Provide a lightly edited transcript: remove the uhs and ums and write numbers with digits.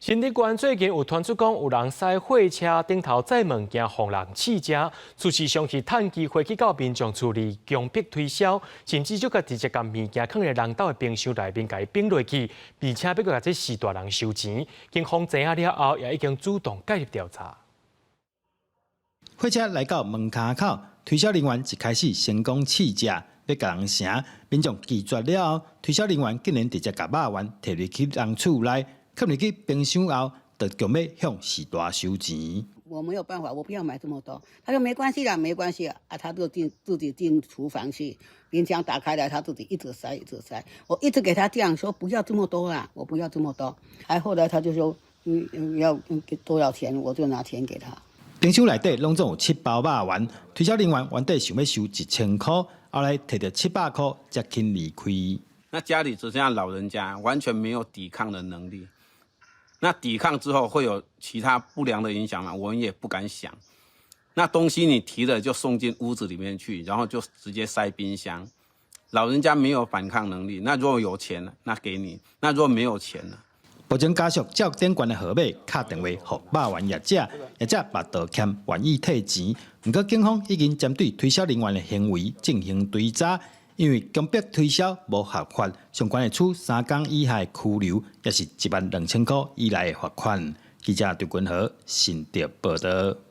新竹縣最近有傳出講，有人駛貨車頂頭載物件予人試食，事實上是趁機會去到民眾厝裡強迫推銷，甚至就共直接共物件囥佇人兜的冰箱內面，共伊冰落去，並且欲閣共這序大人收錢。警方知影了後，也已經主動介入調查。貨車來到門跤口，推銷人員一開始先講試食，欲共人成，民眾拒絕了後，推銷人員竟然直接共肉圓提入去人厝內。囥入去冰箱後，就強欲向序大收錢。我沒有辦法，我不要買這麼多。他說沒關係啦，沒關係啊。他就進自己進廚房去，冰箱打開來，他自己一直塞，一直塞。我一直給他這樣說，不要這麼多啦，我不要這麼多。還後來他就說，要多少錢，我就拿錢給他。冰箱內底攏總有七包肉圓，推銷人員原底想欲收1000箍，後來提著700箍才肯離開。那家裡只剩下老人家，完全沒有抵抗的能力。那抵抗之後會有其他不良的影響嗎？我們也不敢想。那東西你提了就送進屋子裡面去，然後就直接塞冰箱。老人家沒有反抗能力，那如果有錢，那給你；那如果沒有錢呢？目前家屬照頂懸的號碼敲電話予肉圓業者，業者嘛道歉，願意退錢。毋過警方已經針對推銷人員的行為進行追查。因為強迫推銷無合法，上懸會處3工以下的拘留，抑是1萬2千箍以內的罰款。記者張君豪新竹報導。